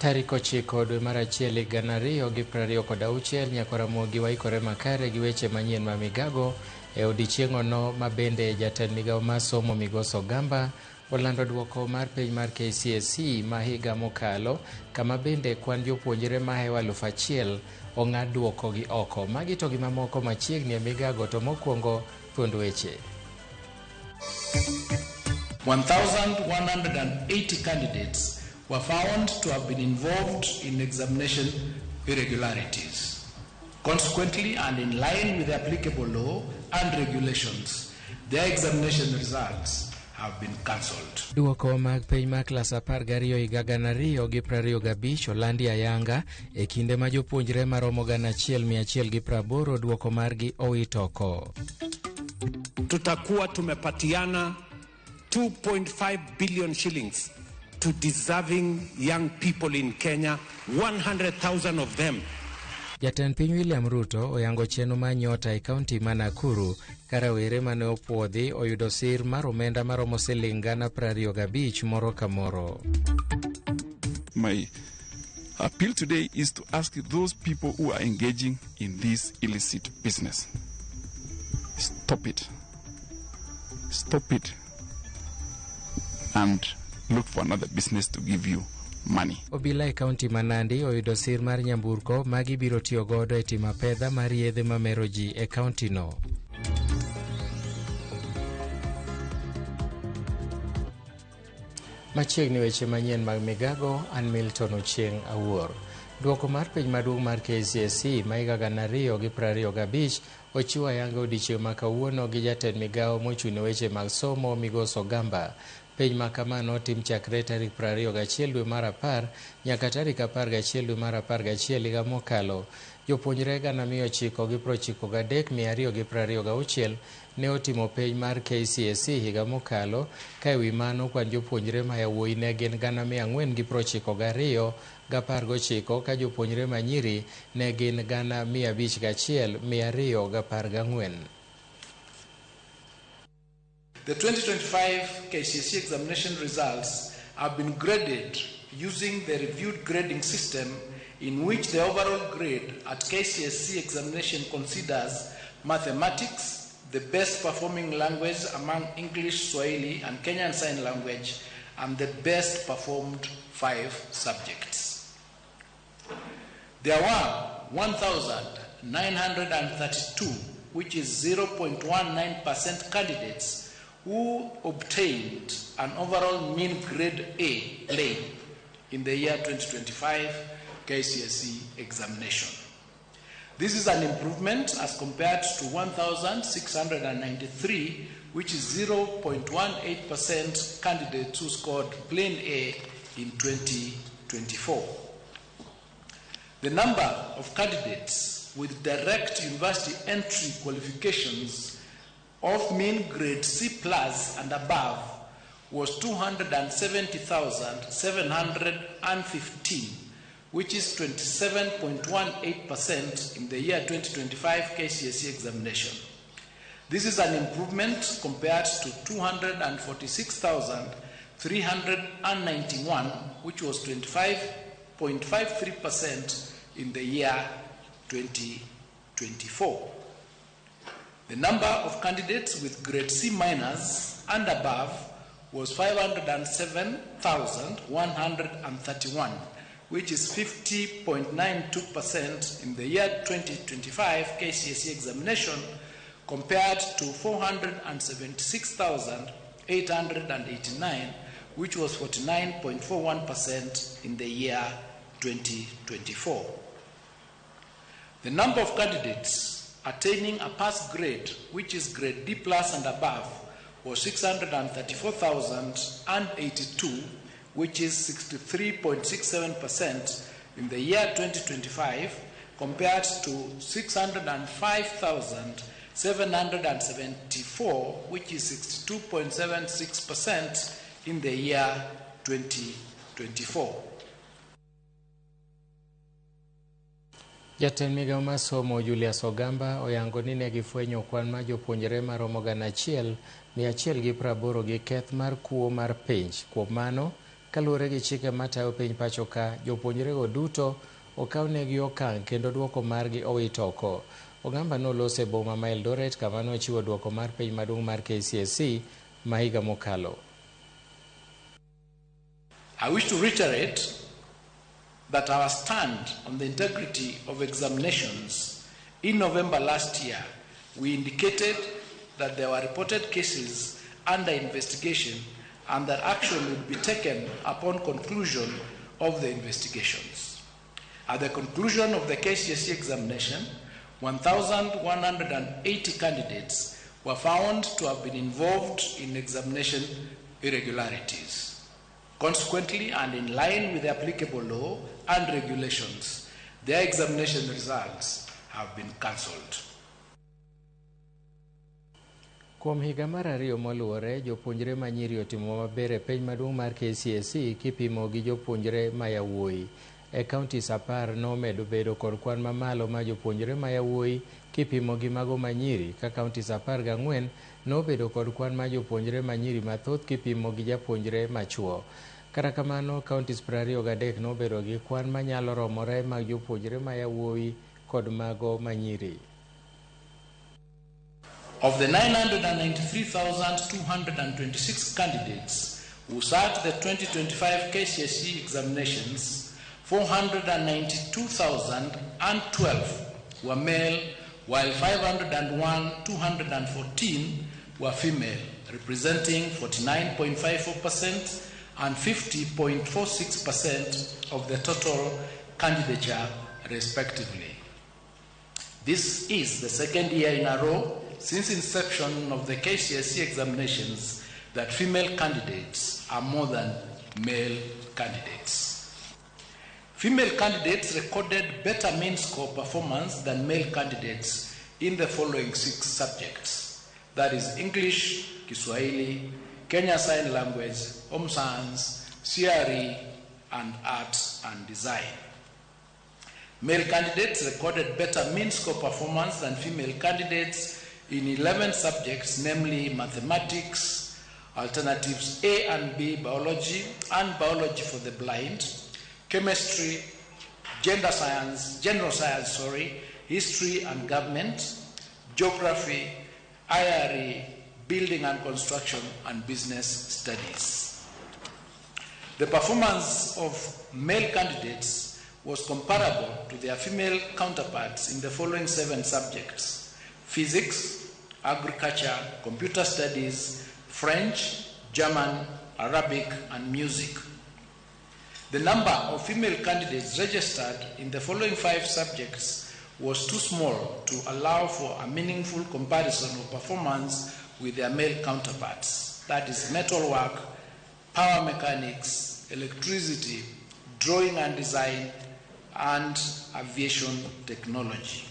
Tarik 9 dwe mar achiel higa 2026 Nyakwar Ramogi waikore makare gi weche manyien ma migago e odiechieng'ono ma bende jatend migawo mar somo Migosi Ogamba olando duoko mar penj mar KCSE ma higa mokalo kama bende kwan jopuonjre mahewo 1000 ong'ad duoko gi oko. Magi to gi mamoko machiegni e migago to mokwongo thuond weche. 1,180 candidates were found to have been involved in examination irregularities. Consequently, and in line with the applicable law and regulations, their examination results have been cancelled. Duoko mag penj mar klas 12 higa 2025 olandi ayanga e kinde ma jopuonjre maromo 1180 duoko margi owit oko. Tutakuwa tumepatiana 2.5 billion shillings to deserving young people in Kenya, 100,000 of them. Jatend piny William Ruto oyango chenro mar nyota e kaunti ma Nakuru ka rawere mane opuodhi oyudo sir mar omenda maromo siling 25,000 moro ka moro. My appeal today is to ask those people who are engaging in this illicit business, stop it. Stop it. And look for another business to give you money. Obila e kaunti ma Nandi oyudo sir mar nyamburko ma gibiro tiyo godo e timo apedha mar yedhe mamero ji e kaunti no. Machiegni weche manyien mag migago, an Milton Ochieng' Awuor. Duoko mar penj maduong' mar KCSE ma higa 2025 ochiwo ayanga odiechieng' ma kawuono gi jatend migawo mochung' ne weche mag somo Migosi Ogamba. Penj ma kama notim chakre tarik 21 dwe mar 10 nyaka tarik 11 dwe mar 11 higa mokalo. Jopuonjre 993,226 ne otimo penj mar KCSE higa mokalo, ka ewi mano kwan jopuonjre ma yawuoyi ne gin 492,019 ka jopuonjre ma nyiri ne gin 501,214. The 2025 KCSE examination results have been graded using the reviewed grading system in which the overall grade at KCSE examination considers mathematics, the best performing language among English, Swahili, and Kenyan Sign Language, and the best performed 5 subjects. There were 1,932, which is 0.19% candidates who obtained an overall mean grade A plain in the year 2025 KCSE examination. This is an improvement as compared to 1,693, which is 0.18% candidates who scored plain A in 2024. The number of candidates with direct university entry qualifications of mean grade C plus and above was 270,715, which is 27.18% in the year 2025 KCSE examination. This is an improvement compared to 246,391, which was 25.53% in the year 2024. The number of candidates with grade C minus and above was 507,131, which is 50.92% in the year 2025 KCSE examination compared to 476,889, which was 49.41% in the year 2024. The number of candidates attaining a pass grade, which is grade D plus and above, was 634,082, which is 63.67% in the year 2025, compared to 605,774, which is 62.76% in the year 2024. Jatend migawo mar somo Julius Ogamba oyango ni ne gifwenyo kwan mar jopuonjre maromo 1,180 gi keth mar kuo mar penj. Kuom mano, Kaluwore gi chike matayo piny pacho ka, jopuonjrego duto okawnegi okang' kendo duoko margi owit oko. Ogamba noloso e boma ma Eldoret kama nochiwo duoko mar penj maduong' mar KCSE ma higa mokalo. I wish to reiterate that our stand on the integrity of examinations in November last year, we indicated that there were reported cases under investigation and that action would be taken upon conclusion of the investigations. At the conclusion of the KCSE examination, 1,180 candidates were found to have been involved in examination irregularities. Consequently, and in line with the applicable law and regulations, their examination results have been cancelled. Kuom higa mar ariyo moluwore, jopuonjre ma nyiri otimo maber e penj maduong' mar KCSE kipimo gi jopuonjre ma yawuoyi. E counties 10 nomedo bedo kod kwan mamalo mar jopuonjre ma yawuoyi kipimo gi mago ma nyiri, ka counties 14 nobedo kod kwan mar jopuonjre ma nyiri mathoth kipimo gi japuonjre machuo. Kata kamano, counties 23 nobedo gi kwan manyalo romore mag jopuonjre ma yawuoyi kod mago ma nyiri. Of the 993,226 candidates who sat the 2025 KCSE examinations, 492,012 were male, while 501,214 were female, representing 49.54% and 50.46% of the total candidature, respectively. This is the second year in a row since inception of the KCSE examinations that female candidates are more than male candidates. Female candidates recorded better mean score performance than male candidates in the following 6 subjects. That is English, Kiswahili, Kenya Sign Language, Home Science, CRE, and Art and Design. Male candidates recorded better mean score performance than female candidates in 11 subjects, namely mathematics, alternatives A and B, biology, and biology for the blind, chemistry, gender science, general science, sorry, history and government, geography, IRE, building and construction, and business studies. The performance of male candidates was comparable to their female counterparts in the following 7 subjects: physics, agriculture, computer studies, French, German, Arabic, and music. The number of female candidates registered in the following 5 subjects was too small to allow for a meaningful comparison of performance with their male counterparts. That is metalwork, power mechanics, electricity, drawing and design, and aviation technology.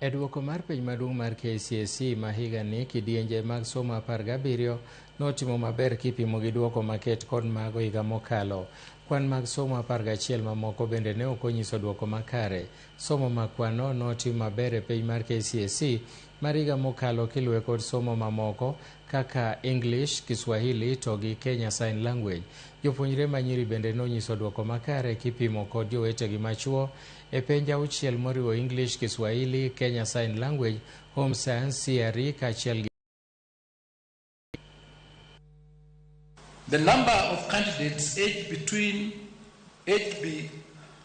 E duoko mar penj maduong' mar KCSE ma higani, kidienje mag somo 17 notimo maber kipimo gi duoko maket kod mago higa mokalo. Kwan mag somo 11 mamoko bende ne ok onyiso duoko makare. Somo ma kwano notimo maber e penj mar KCSE mar higa mokalo kiluwe kod somo mamoko kaka English, Kiswahili to gi Kenya Sign Language. Jopuonjre ma nyiri bende nonyiso duoko makare kipimo kod jowetegi machuo e penj 6 moriwo English, Kiswahili, Kenya Sign Language, Home Science, CRE kaachiel gi. The number of candidates aged between aged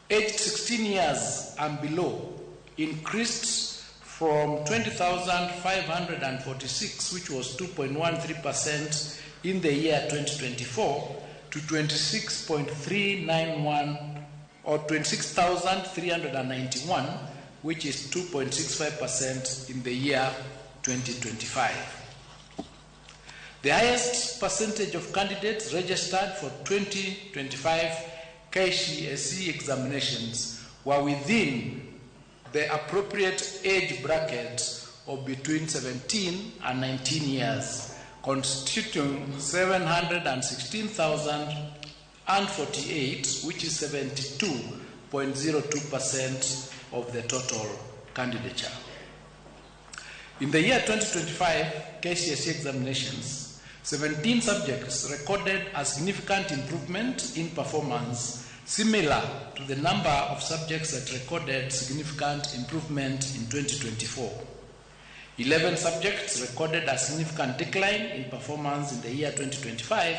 16 years and below increased from 20,546, which was 2.13% in the year 2024, to 26.391 or 26,391, which is 2.65% in the year 2025. The highest percentage of candidates registered for 2025 KCSE examinations were within the appropriate age bracket of between 17 and 19 years, constituting 716,048, which is 72.02% of the total candidature. In the year 2025 KCSE examinations, 17 subjects recorded a significant improvement in performance, similar to the number of subjects that recorded significant improvement in 2024. 11 subjects recorded a significant decline in performance in the year 2025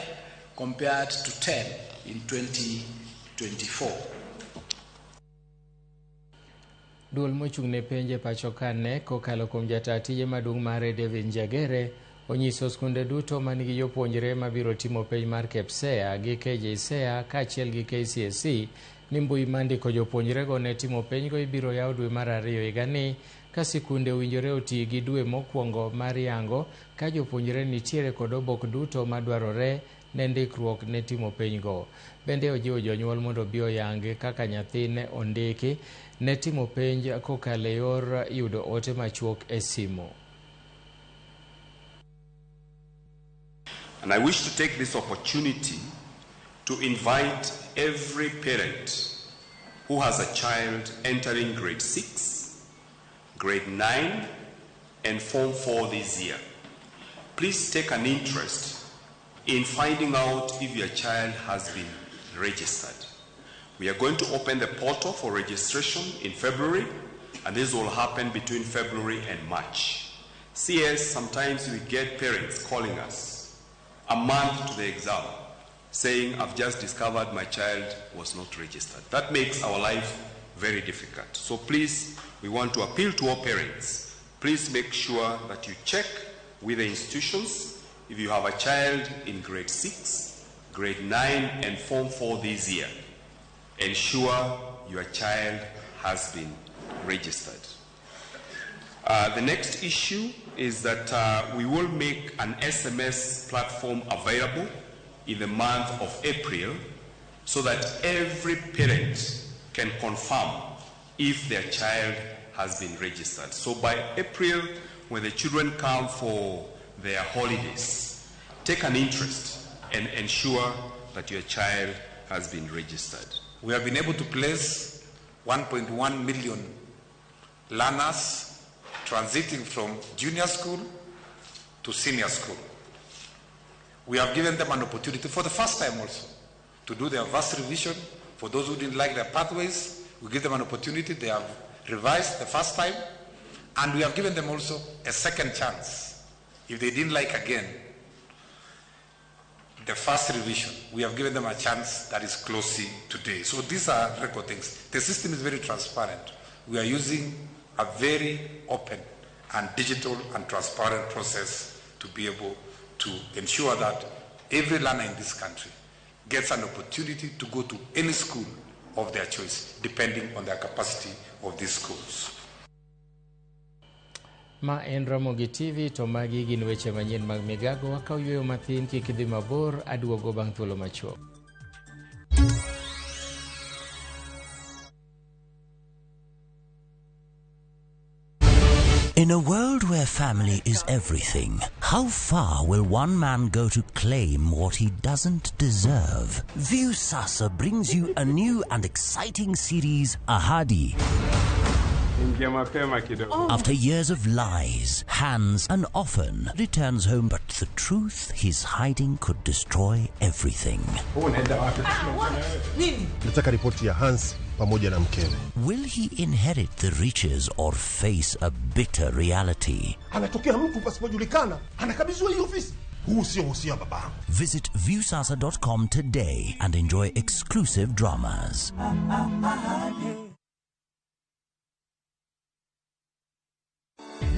compared to 10 in 2024. Duol mochung' ne penj e pacho ka KNEC kokalo kuom jataa tije maduong' mare David Njagere onyiso skunde duto manigi jopuonjre mabiro timo penj mar KPSEA gi KJSEA kaachiel gi KCSE ni mbui mar ndiko jopuonjrego ne timo penjgo ibiro yaw dwe mar ariyo higani ka sikunde owinjore oti gi dwe mokwongo mar yango ka jopuonjre nitiere kod obok duto madwarore ne ndikruok ne timo penjgo. Bende ojiwo jonyuol mondo obi oyang kaka nyathine ondiki ne timo penj kokalo e yor yudo ote machuok e simo. And I wish to take this opportunity to invite every parent who has a child entering grade 6, grade 9, and Form 4 this year. Please take an interest in finding out if your child has been registered. We are going to open the portal for registration in February, and this will happen between February and March. CS, sometimes we get parents calling us a month to the exam saying, I've just discovered my child was not registered. That makes our life very difficult. So please, we want to appeal to all parents. Please make sure that you check with the institutions. If you have a child in grade 6, grade 9, and Form 4 this year, ensure your child has been registered. The next issue is that we will make an SMS platform available in the month of April so that every parent can confirm if their child has been registered. So by April, when the children come for their holidays, take an interest and ensure that your child has been registered. We have been able to place 1.1 million learners transiting from junior school to senior school. We have given them an opportunity for the first time also to do their vast revision. For those who didn't like their pathways, we give them an opportunity. They have revised the first time, and we have given them also a second chance. If they didn't like again the first revision, we have given them a chance that is closing today. So these are record things. The system is very transparent. We are using a very open and digital and transparent process to be able to ensure that every learner in this country gets an opportunity to go to any school of their choice, depending on their capacity of these schools. Ma en Ramogi TV to magi gin weche manyien mag migago. Wakaw yueyo mathin, kik idhi mabor, aduogo bang' thuolo machuok. In a world where family is everything, how far will one man go to claim what he doesn't deserve? Viusasa brings you a new and exciting series, Ahadi. After years of lies, Hans an orphan returns home, but the truth he's hiding could destroy everything. Nataka ripoti ya Hans pamoja na mkewe. Will he inherit the riches or face a bitter reality? Anatokea mtu pasipojulikana, anakabidhiwa hii ofisi. Huu sio uhusia wa babangu. Visit viusasa.com today and enjoy exclusive dramas.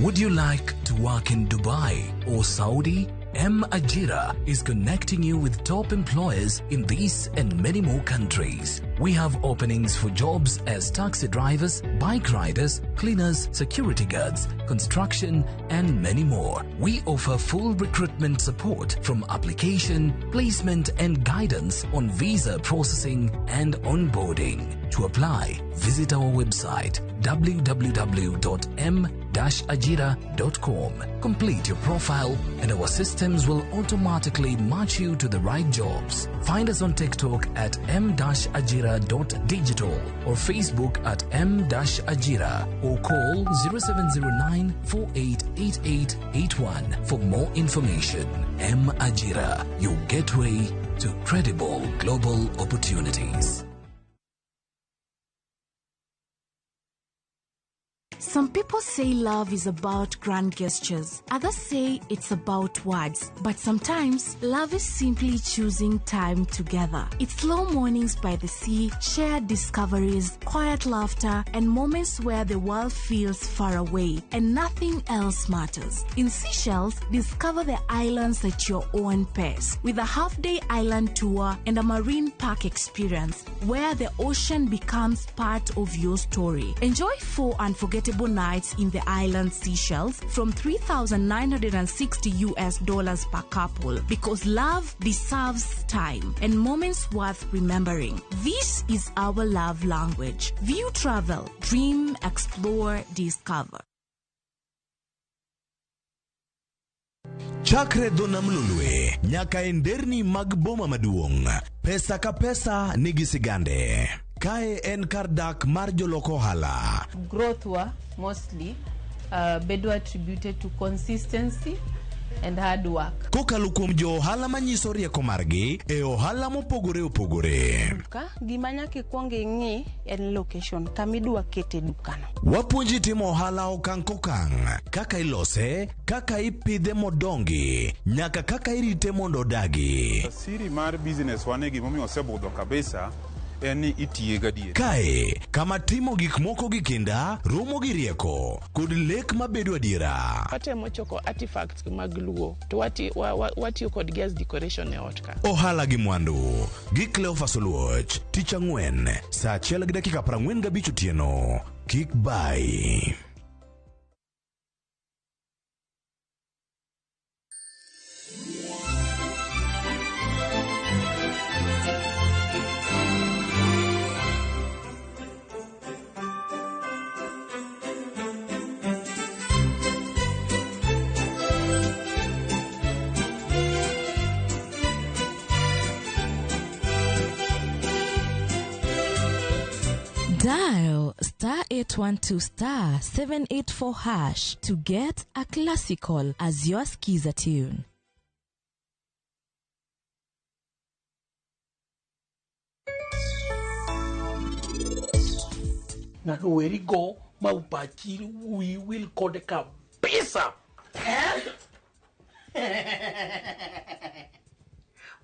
Would you like to work in Dubai or Saudi? M Ajira is connecting you with top employers in these and many more countries. We have openings for jobs as taxi drivers, bike riders, cleaners, security guards, construction, and many more. We offer full recruitment support from application, placement, and guidance on visa processing and onboarding. To apply, visit our website www.m-ajira.com. Complete your profile and our systems will automatically match you to the right jobs. Find us on TikTok at m-ajira.digital or Facebook at m-ajira or call 0709 488881 for more information. M Ajira, your gateway to credible global opportunities. Some people say love is about grand gestures. Others say it's about words. But sometimes love is simply choosing time together. It's slow mornings by the sea, shared discoveries, quiet laughter, and moments where the world feels far away and nothing else matters. In Seychelles, discover the islands at your own pace with a half-day island tour and a marine park experience where the ocean becomes part of your story. Enjoy 4 unforgettable nights in the island Seychelles from $3,960 per couple, because love deserves time and moments worth remembering. This is our love language. View Travel. Dream, explore, discover. Chakre dho nam Lolwe nyaka e nderni mag boma maduong', pesa ka pesa nigi sigande. Kae en kar dak mar jolok ohala. Growth wa mostly bedo attributed to consistency and hard work. Kokalo kuom jo ohala manyiso rieko margi e ohala mopogore opogore. Duka, gima nyaka ikwong ing'i en location kama idwa kete dukano. Wapuonji timo ohala okang' kokang', kaka ilose, kaka ipidhe modongi, nyaka kaka irite mondo odagi. Siri mar business wane gimomiyo osebudho kabisa en ni itiye gadier. Kae, kama timo gik moko gi kinda, romo gi rieko, kod lek mabedo adiera. Watemo choko artifacts mag Luo to watiyo kodgi as decoration e ot ka. Ohala gi mwandu, gi Cleophas Oluoch, tich ang'wen, saa 1:45 otieno. Kik bai. Dial star 812 star 784 hash to get a classical as your skiza tune. Ng'ano weri go ma upachi wi wil kode kabisa.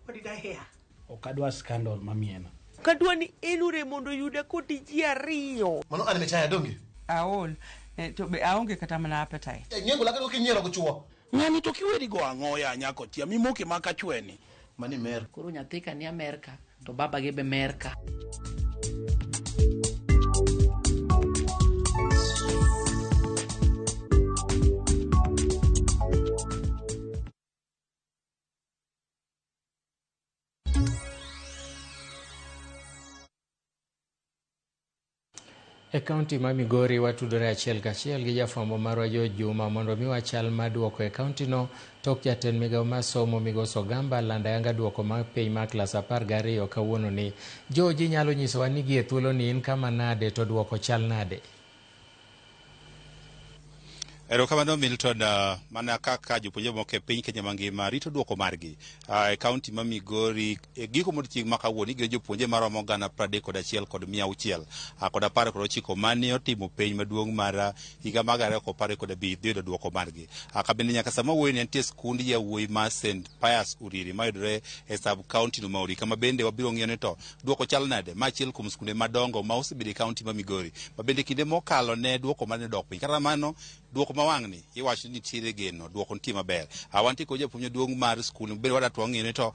What did I hear? Okadwa scandal mamiena. Kadwa ni enure mondo yuda kodi ji ariyo. Mano an mechaya donge? Aol. To be aonge kata mana appetite. Nyengo lake ok inyiero go chuo. Ng'ani to kiweri go ang'o ya nyako tia mimoke maka chweni. Mani mer. Koro nyathi ka ni Amerka to baba gi be Merka. E kaunti ma Migori watudore achiel kachiel gi jafwambo marwa George Juma mondo miwa chal mar duoko e kaunti no tok jatend migawo mar somo Migosi Ogamba lando ayanga duoko mar penj mar klas 12 kawuono ni. George, inyalo nyisowa ni gie thuolo ni in kama nade to duoko chal nade? Erokamano Milton, mana kaka jopuonjre moko e piny Kenya mangima rito duoko margi e kaunti ma Migori e giko modiochieng' ma kawuono igeno jopuonjre maromo 31,619 mane otimo penj maduong' mar higa mar 2025 dhi yudo duoko margi. Kabende nyaka sama wuoyo ni nitie skund yawuoyi mar St Pius Uriri mayudore e sub county no Mauri, kama bende wabiro ng'iyo ni to duoko chal nade. Ma achiel kuom skunde madongo ma osebedo e kaunti ma Migori ma bende kinde mokalo ne duoko mane dok piny. Kata kamano duoko ma wang'ni iwacho ni nitiere geno, duoko nitie maber. Wantie kod japuonj maduong' mar skul bende wadwa wang'eyo ni to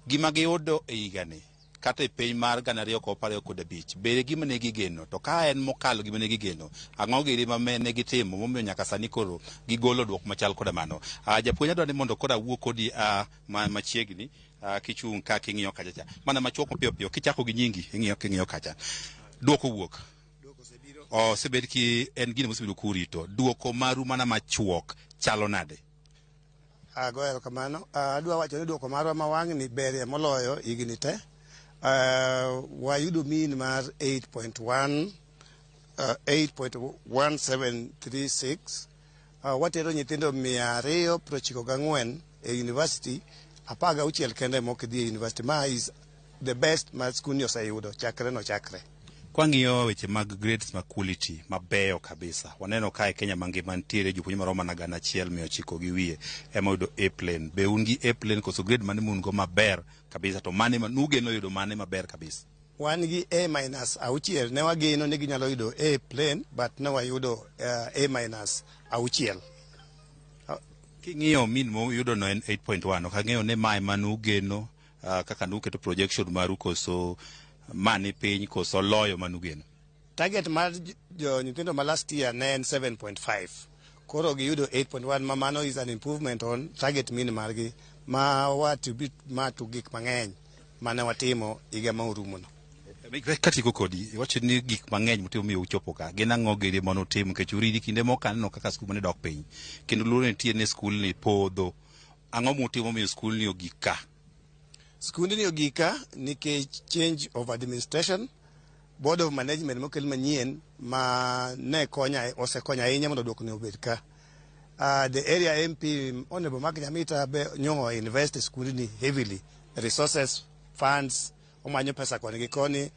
gima giyudo e higani kata e piny mar 2025 bende gima ne gigeno, to ka en mokalo gima ne gigeno, ang'o giri ma ne gitimo momiyo nyaka sani koro gigolo duoko machal koda mano. Japuonj adwa ni mondo koro awuo kodi machiegni kichung' ka king'iyo kacha cha mana machuok mapiyo piyo kichako gi nyingi ing'iyo king'iyo kacha. Duoko wuok. Osebed ki en gino mosebedo kurito. Duoko maru mana machuok chalo nade? Ago erokamano. Adwa wacho ni duoko marwa ma wang'ni berie moloyo higni te. Wayudo mean mar 8.1 8.1736. Watero nyithindo 294 e university, 16 kende mok dhi e university. Ma is the best ma skundni oseyudo chakre nochakre. Kwang'iyo weche mag grades ma quality mabeyo kabisa, waneno ka e Kenya mangima nitiere jopuonj maromo mana 1900 gi wiye ema oyudo A plain. Be un gi A plain koso grade mane ma un go maber kabisa to mane ma nugeno yudo mane maber kabisa? Wan gi A minus 6. Ne wageno ni ginyalo yudo A plain, but ne wayudo A minus 6. King'iyo mean moyudo no en 8.1. Ok ang'eyo ni mae manugeno kaka nuketo projection maru koso mani piny koso loyo manugeno. Target mar jo nyithindo ma last year ne en 7.5. Koro giyudo 8.1, ma mano is an improvement on target mean margi, ma wa attribute ma to gik mang'eny mane watimo higa ma orumono. Katieko kodi, iwacho ni gik mang'eny mutimo miyo uchopo ka. Gin ang'o giri manutimo nikech Uriri kinde moko aneno kaka skul mane dok piny. Kendo luoro nitie ni skul ni podho. Ang'o mutimo miyo skul ni ogik ka? Skundni ogik ka nikech change of administration, board of management mokel manyien ma ne konya osekonyo ahinya mondo duoko ni obed ka. The area MP, Honorable Mark Nyamita, be nyo invest e skundni heavily, resources, funds, omanyo pesa koni gi koni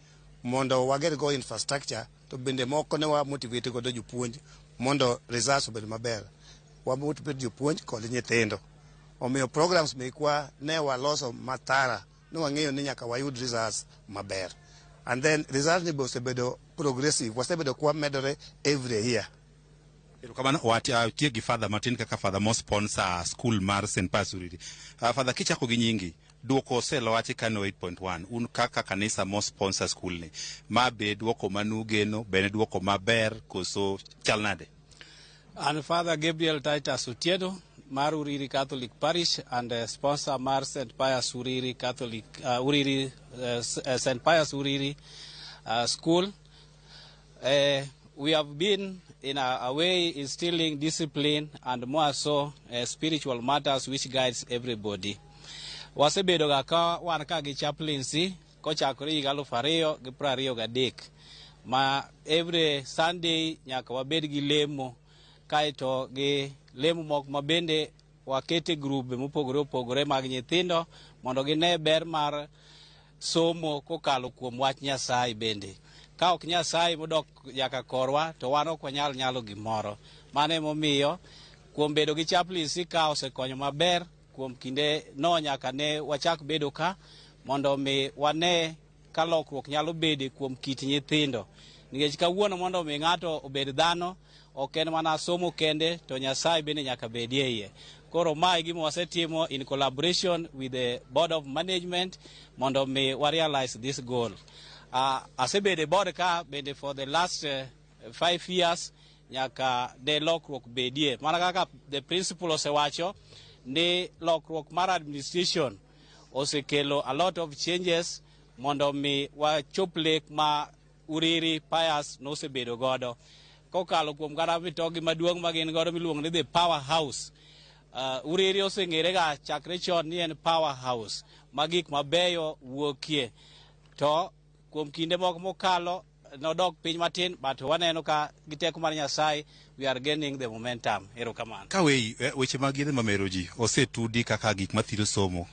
mondo wager go infrastructure, to bende moko ne wa motivate godo jopuonj mondo results obed maber. Wa motivate jopuonj kod nyithindo. Omiyo programs mekwa ne waloso mathara, ne wang'eyo ni nyaka wayud results maber. And then results ni be osebedo progressive, wasebedo kwa medore every year. Erokamano, watiek gi Father matin kaka Father mo sponsor school mar St. Pius Uriri. Father, kichako gi nyingi, duoko oselowachi kano 8.1. Un kaka kanisa mo sponsor school ni, ma be duoko manugeno, bende duoko maber koso chal nade? An Father Gabriel Titus Otieno mar Uriri Catholic Parish and sponsor mar St. Pius Uriri Catholic Uriri St. Pius Uriri School. We have been in a way instilling discipline and more so spiritual matters which guides everybody. Wasebedo ga ka wan ka gi chaplaincy kochakore higa 2023, ma every Sunday nyaka wabed gi lemo, kaeto gi lemo moko ma bende wakete grube mopogore opogore mag nyithindo mondo gine ber mar somo kokalo kuom wach Nyasaye bende. Ka ok Nyasaye modok nyaka korwa, to wan ok wanyal nyalo gimoro. Mano emomiyo kuom bedo gi chaplaincy ka osekonyo maber kuom kinde no nyaka ne wachak bedo ka mondo mi wane ka lokruok nyalo bede kuom kit nyithindo. Nikech kawuono mondo mi ng'ato obed dhano, ok en mana somo kende, to Nyasaye bende nyaka bedie iye. Koro mae gima wasetimo in collaboration with the board of management mondo mi wa realize this goal. Asebedo e board ka bende for the last 5 years nyaka ne lokruok bedie. Mana kaka the principal osewacho ni lokruok mar administration osekelo a lot of changes mondo mi wachop lek ma Uriri Pius nosebedo godo. Kokalo kuom kata mitogi maduong' ma gin godo miluongo ni the power house. Uriri oseng'ere ga chakre chon ni en power house ma gik mabeyo wuokie. To kuom kinde moko mokalo nodok piny matin, but waneno ka gi teko mar Nyasaye we are gaining the momentum. Erokamano. Ka wei, weche mag yedhe mamero ji osetudi kaka gik mathiro somo.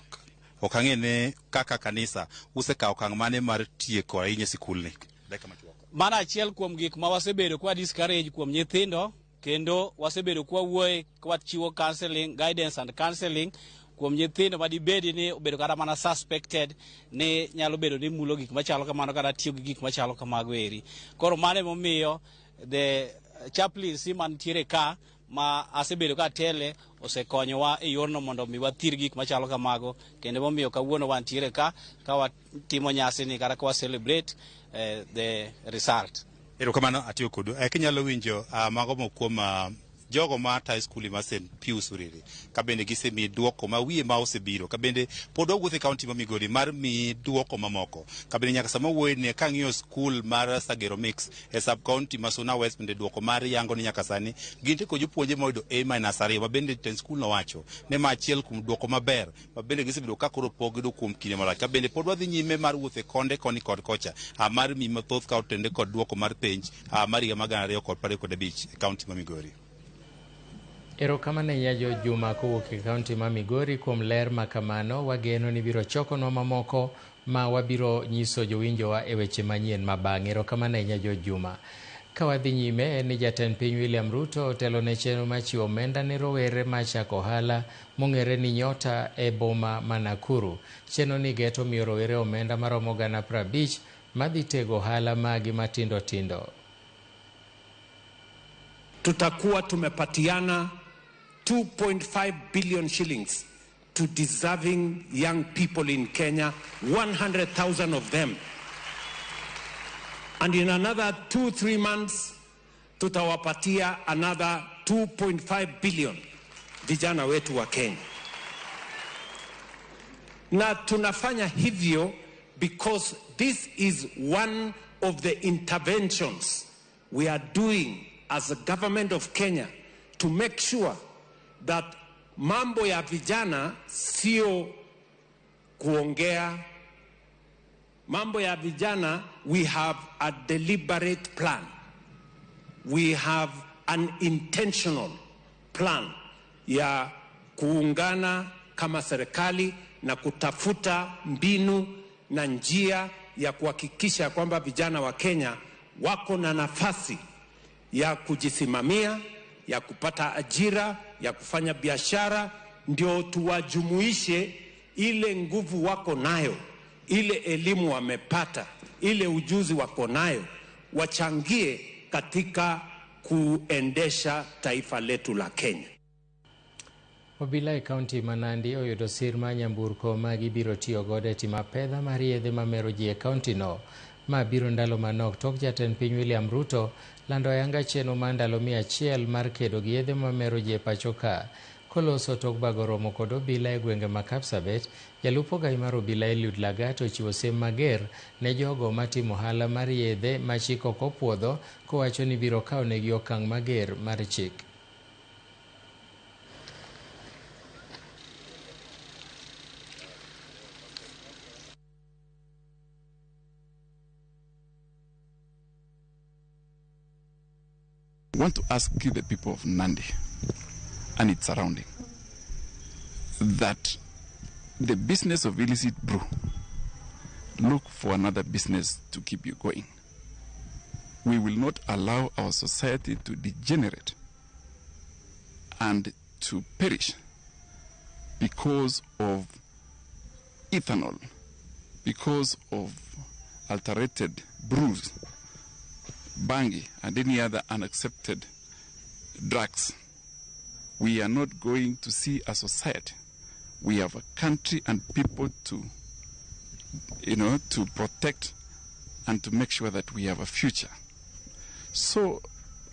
Ok ang'e ne kaka kanisa usekawo okang' mane mar tieko ahinya sikulni. Dakika machuok. Mano achiel kuom gik ma wasebedo kwa discourage kuom nyithindo, kendo wasebedo kwa wuoye kwa chiwo counseling, guidance and counseling kuom nyithindo madibedi ni obedo kata mana suspected ni nyalo bedo ni mulo gik machalo kamano kata tiyo gi gik machalo kamago eri. Koro mano emomiyo the chaplaincy mantiere ka ma asebedo ka atele osekonyowa e yorno mondo mi wathir gik machalo kamago, kendo emomiyo kawuono wantiere ka ka watimo nyasi ni kata ka wa celebrate the result. Erokamano, atiyo kodu. Kinyalo winjo mago moko kuom jogo ma tayo skul mar St Pius Uriri ka bende gisemiyi duoko ma wiye ma osebiro ka bende pod wawuotho e kaunti ma Migori mar miyi duoko mamoko ka bende nyaka sama wuoyo ni kang'iyo skul mar Sagero Mix e sub county ma Suna West bende duoko mar yango ni nyaka sani gintie kod jopuonje moyudo A minus 2 ma bende jatend skul nowacho ne ma achiel kuom duoko maber ma bende gisebedo ka koro pok giyudo kuom kinde malach ka bende pod wadhi nyime mar wuotho e konde koni kod kocha mar miyi mathoth ka otende kod duoko mar penj mar higa mar 2025 e kaunti ma Migori. Erokamano ahinya Jo Juma kowuok e kaunti ma Migori kuom ler ma kamano. Wageno ni biro chokonwa mamoko ma wabiro nyiso jowinjowa e weche manyien ma bang'e. Erokamano ahinya Jo Juma. Ka wadhi nyime en ni jatend piny William Ruto otelo ne chenro mar chiwo omenda ne rowere ma chako ohala mong'ere ni Nyota e boma ma Nakuru. Chenro ni geto miyo rowere omenda maromo 50,000 madhi tego ohala magi matindo tindo. Tutakuwa tumepatiana 2.5 billion shillings to deserving young people in Kenya, 100,000 of them. And in another 2-3 months, tutawapatia another 2.5 billion vijana wetu wa Kenya. Na tunafanya hivyo because this is one of the interventions we are doing as a government of Kenya to make sure that mambo ya vijana sio kuongea. Mambo ya vijana, we have a deliberate plan. We have an intentional plan ya kuungana kama serikali na kutafuta mbinu na njia ya kuhakikisha kwamba vijana wa Kenya wako na nafasi ya kujisimamia, ya kupata ajira, ya kufanya biashara, ndio tuwajumuishe ile nguvu wako nayo, ile elimu wamepata, ile ujuzi wako nayo, wachangie katika kuendesha taifa letu la Kenya. Obila e kaunti ma Nandi oyudo sir mar nyamburko ma gibiro tiyo godo e timo apedha mar yedhe mamero ji e kaunti no. Ma biro ndalo manok tok jatend piny William Ruto lando ayanga chenro mar ndalo 100 mar kedo gi yedhe mamero ji e pacho ka. Koloso tok bago romo kod obila e gwenge ma Kapsabet, jalup ogai mar obila Eliud Lagat ochiwo siem mager ne jogo matimo ohala mar yedhe ma chik ok opuodho, kowacho ni biro kawo negi okang' mager mar chik. I want to ask the people of Nandi and its surrounding that the business of illicit brew, look for another business to keep you going. We will not allow our society to degenerate and to perish because of ethanol, because of alterated brews, bangi, and any other unaccepted drugs. We are not going to see a society. We have a country and people to protect and to make sure that we have a future. So,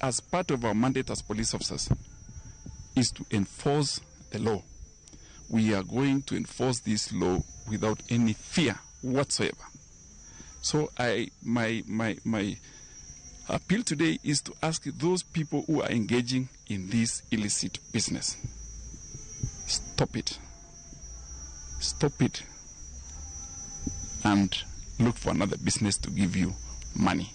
as part of our mandate as police officers, is to enforce the law. We are going to enforce this law without any fear whatsoever. So my appeal today is to ask those people who are engaging in this illicit business, stop it. Stop it. And look for another business to give you money.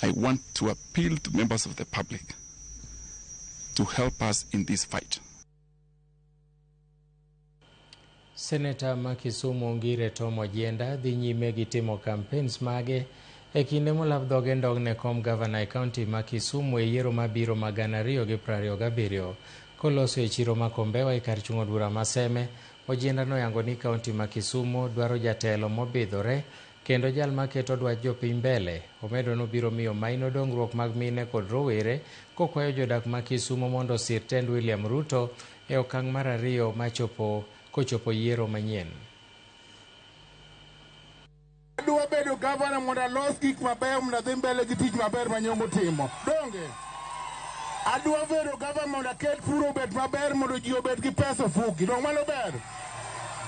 I want to appeal to members of the public to help us in this fight. Senator ma Kisumu Ngire Tom Ojienda dhi nyime gi timo campaigns mage e kinde molap dhoge ndong ne kom gavana e kaunti ma Kisumu e yiero mabiro mag 2027. Koloso e chiro ma Kombewa e kar chung' od bura ma Seme, Ojienda noyango ni kaunti ma Kisumu dwaro jatelo mobidhore kendo jal maketo dwach jopiny mbele. Omedo nobiro miyo maino dongruok mag mine kod rowere, kokwayo jodak ma Kisumu mondo osir tend William Ruto e okang' mar ariyo machopo kochopo yiero manyien. Adwa bedo gavana mondo alos gik mabeyo mondo adhi mbele gi tich maber ma Nyong'o timo. Donge? Adwa bedo gavana mondo aket pur obed maber mondo ji obed gi pesa ofuki. Dong mano ber?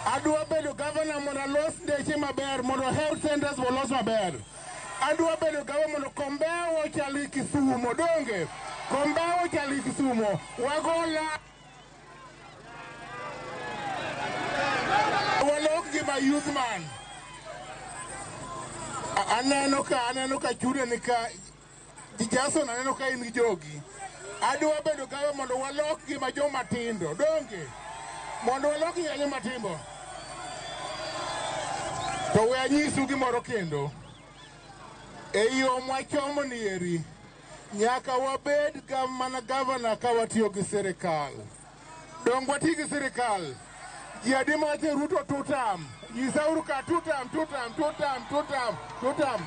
Adwa bedo gavana mondo alos ndeche maber mondo health centers olos maber. Adwa bedo gavana mondo Kombewa ochal gi Kisumo. Donge? Kombewa ochal gi Kisumo. Wagola walok gima youth man. Aneno ka chude ni ka Jason, aneno ka in gi jogi. Adwa bedo gavana mondo walok gima joma tindo. Donge? Mondo walok gima joma tindo. To we anyisu gimoro kendo. E yo mwachomo ni eri, nyaka wabed mana gavana ka watiyo gi sirikal. Dong wati gi sirikal. Ji adi mawacho Ruto tutam. Nyisauru ka tutam, tutam, tutam, tutam, tutam.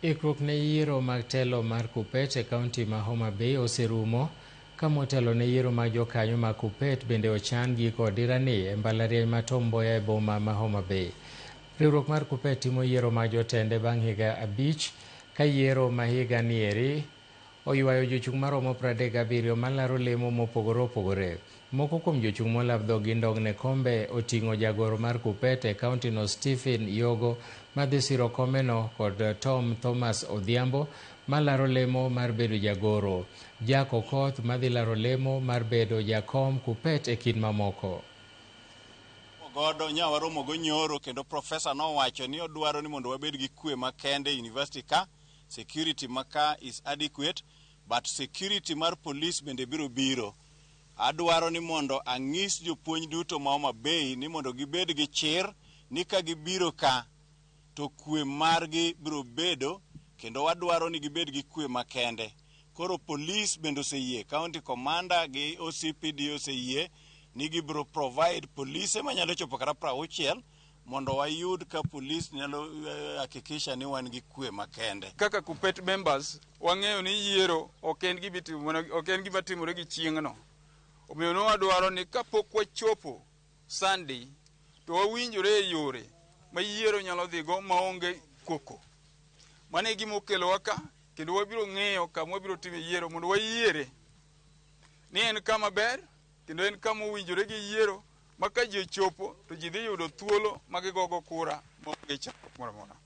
Ikruok ne yiero mag telo mar Kuppet e kaunti ma Homa Bay oserumo ka motelo ne yiero mag jokanyo mag Kuppet bende ochan gi kod dirani e mbalariany ma Tom Mboya e boma ma Homa Bay. Riwruok mar Kuppet timo yiero mag jotende bang' higa 5 ka yiero ma higa nieri oywayo jochung' maromo 37 malaro lemo mopogore opogore. Moko kuom jochung' molab dhogi ndong ne kombe oting'o jagoro mar Kuppet e kaunti no Stephen Yogo madhi siro komeno kod Tom Thomas Odhiambo malaro lemo mar bedo jagoro, Jack Okoth madhi laro lemo mar bedo jakom Kuppet e kind mamoko. Godo nya waromo go nyoro kendo profesa nowacho ni odwaro ni mondo wabed gi kwe makende e university ka security maka is adequate but security mar police bende biro biro. Adwaro ni mondo ang'is jopuonj duto ma Homa Bay ni mondo gibed gi chir ni ka gibiro ka to kwe margi biro bedo kendo wadwaro ni gibed gi kwe makende. Koro police bende oseyie, county commander gi OCPD oseyie ni gibiro provide police manyalo chopo kata 60 mondo wayud ka police nyalo hakikisha ni wan gi kwe makende. Kaka Kuppet members wang'eyo ni yiero ok en gima timore gi chieng'no. Omiyo ne wadwaro ni kapok wachopo Sunday to wawinjore e yore ma yiero nyalo dhigo maonge koko. Mano e gima okelowa ka kendo wabiro ng'eyo kama wabiro time yiero mondo wayiere ni en kama ber kendo en kama owinjore gi yiero ma ka ji ochopo to ji dhi yudo thuolo ma gigogo kura maonge chandruok moro amora.